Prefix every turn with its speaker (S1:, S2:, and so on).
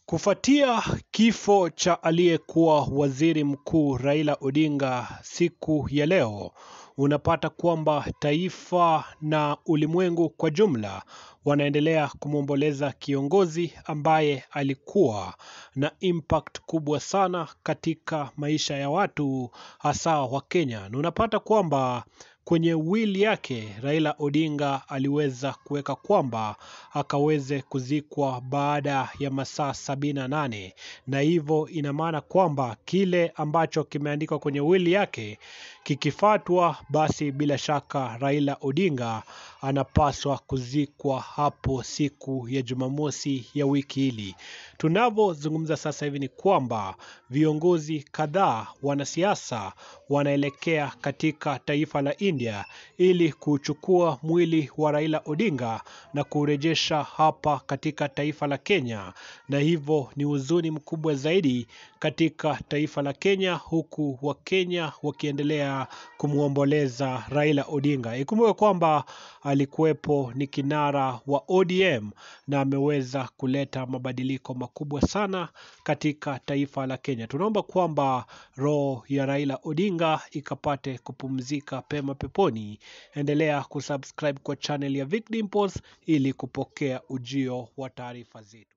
S1: Kufuatia kifo cha aliyekuwa waziri mkuu Raila Odinga siku ya leo, unapata kwamba taifa na ulimwengu kwa jumla wanaendelea kumwomboleza kiongozi ambaye alikuwa na impact kubwa sana katika maisha ya watu hasa wa Kenya. Na unapata kwamba kwenye will yake Raila Odinga aliweza kuweka kwamba akaweze kuzikwa baada ya masaa 78, na hivyo ina maana kwamba kile ambacho kimeandikwa kwenye will yake kikifuatwa, basi bila shaka Raila Odinga anapaswa kuzikwa hapo siku ya Jumamosi ya wiki hili. Tunavyozungumza sasa hivi ni kwamba viongozi kadhaa, wanasiasa wanaelekea katika taifa la India ili kuchukua mwili wa Raila Odinga na kurejesha hapa katika taifa la Kenya, na hivyo ni huzuni mkubwa zaidi katika taifa la Kenya, huku Wakenya wakiendelea kumwomboleza Raila Odinga. Ikumbuke kwamba alikuwepo ni kinara wa ODM na ameweza kuleta mabadiliko makubwa sana katika taifa la Kenya. Tunaomba kwamba roho ya Raila Odinga ikapate kupumzika pema peponi. Endelea kusubscribe kwa channel ya Vic Dimples ili kupokea ujio wa taarifa zetu.